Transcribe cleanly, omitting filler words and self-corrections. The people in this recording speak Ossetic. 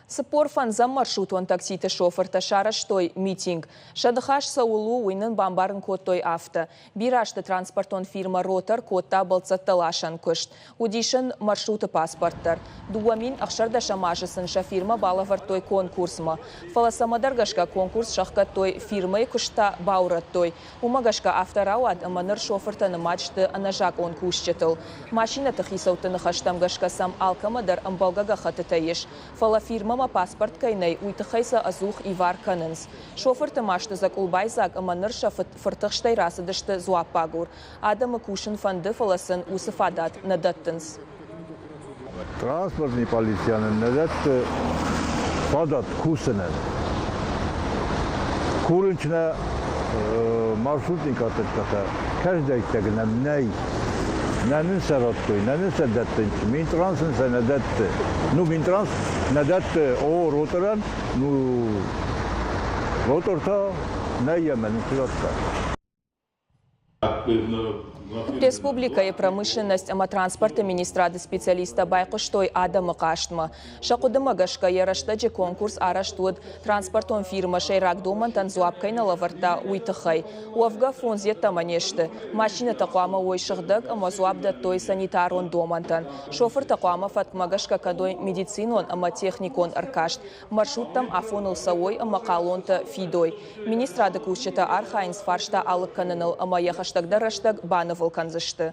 45-ӕм маршрутон такситы шофыртӕ сарӕзтой митинг. Сӕ ныхас цӕуыл у, уый нын бамбарын кодтой афтӕ. Бирӕ азты транспортон фирмӕ «Ротор» кодта бӕлццӕттӕ ласӕн куыст. Уыдис ын маршруты паспорт дӕр. 2016 азы сын сӕ фирмӕ балӕвӕрдтой конкурсмӕ. Фӕлӕ цӕмӕдӕр гӕсгӕ конкурс сӕхгӕдтой, фирмӕйы куыст та баурӕдтой. Уымӕ гӕсгӕ афтӕ рауад, ӕмӕ ныр шофыртӕ нымад сты ӕнӕзакъон кусджытыл. Машинӕты хицӕутты ныхӕстӕм гӕсгӕ сӕм алкӕмӕ дӕр ӕмбӕлгӕ гӕххӕттытӕ ис. Фӕлӕ фирмӕмӕ паспорт кӕй нӕй, уый тыххӕй сӕ ӕдзух ивар кӕнынц. Шофырты масты дзӕкъул байдзаг ӕмӕ ныр сӕ фыртыхстӕй рацыдысты дзуаппагур. Адӕмы кусын фӕнды, фӕлӕ сын уыцы фадат нӕ дӕттынц. Транспортный полицийӕн нӕ дӕтты фадат кусынӕн. Курынч нӕ маршрутный карточкӕтӕ кӕсдӕйттӕг нӕм нӕй. Нӕ нын сӕ радтой, нӕ нын сӕ дӕттынц. Минтранс ын сӕ нӕ дӕтты. Ну, Минтранс нӕ дӕтты о роторӕн, ну, ротор та нӕй ӕмӕ нын цы радта. Республикӕйы промышленность ӕмӕ транспорты министрады специалисттӕ байхъуыстой адӕмы хъастмӕ. Сӕ хъуыдымӕ гӕсгӕ йӕ рӕстӕджы конкурс арӕзт уыд, транспортон фирмӕ сӕйраг домӕнтӕн дзуапп кӕй нӕ лӕвӕрдта, уый тыххӕй. Уӕвгӕ, фондз йеддӕмӕ не сты. Машинӕтӕ хъуамӕ уой сыгъдӕг ӕмӕ дзуапп дӕттой санитарон домӕнтӕн. Шофыртӕ хъуамӕ фӕткмӕ гӕсгӕ кӕной медицинон ӕмӕ техникон ӕркаст, маршруттӕм афоныл цӕуой ӕмӕ хъалонтӕ фидой. Министрады кусджытӕ архайынц фарста алыг кӕныныл ӕмӕ йӕ хӕстӕгдӕр рӕстӕг банывыл кӕндзысты.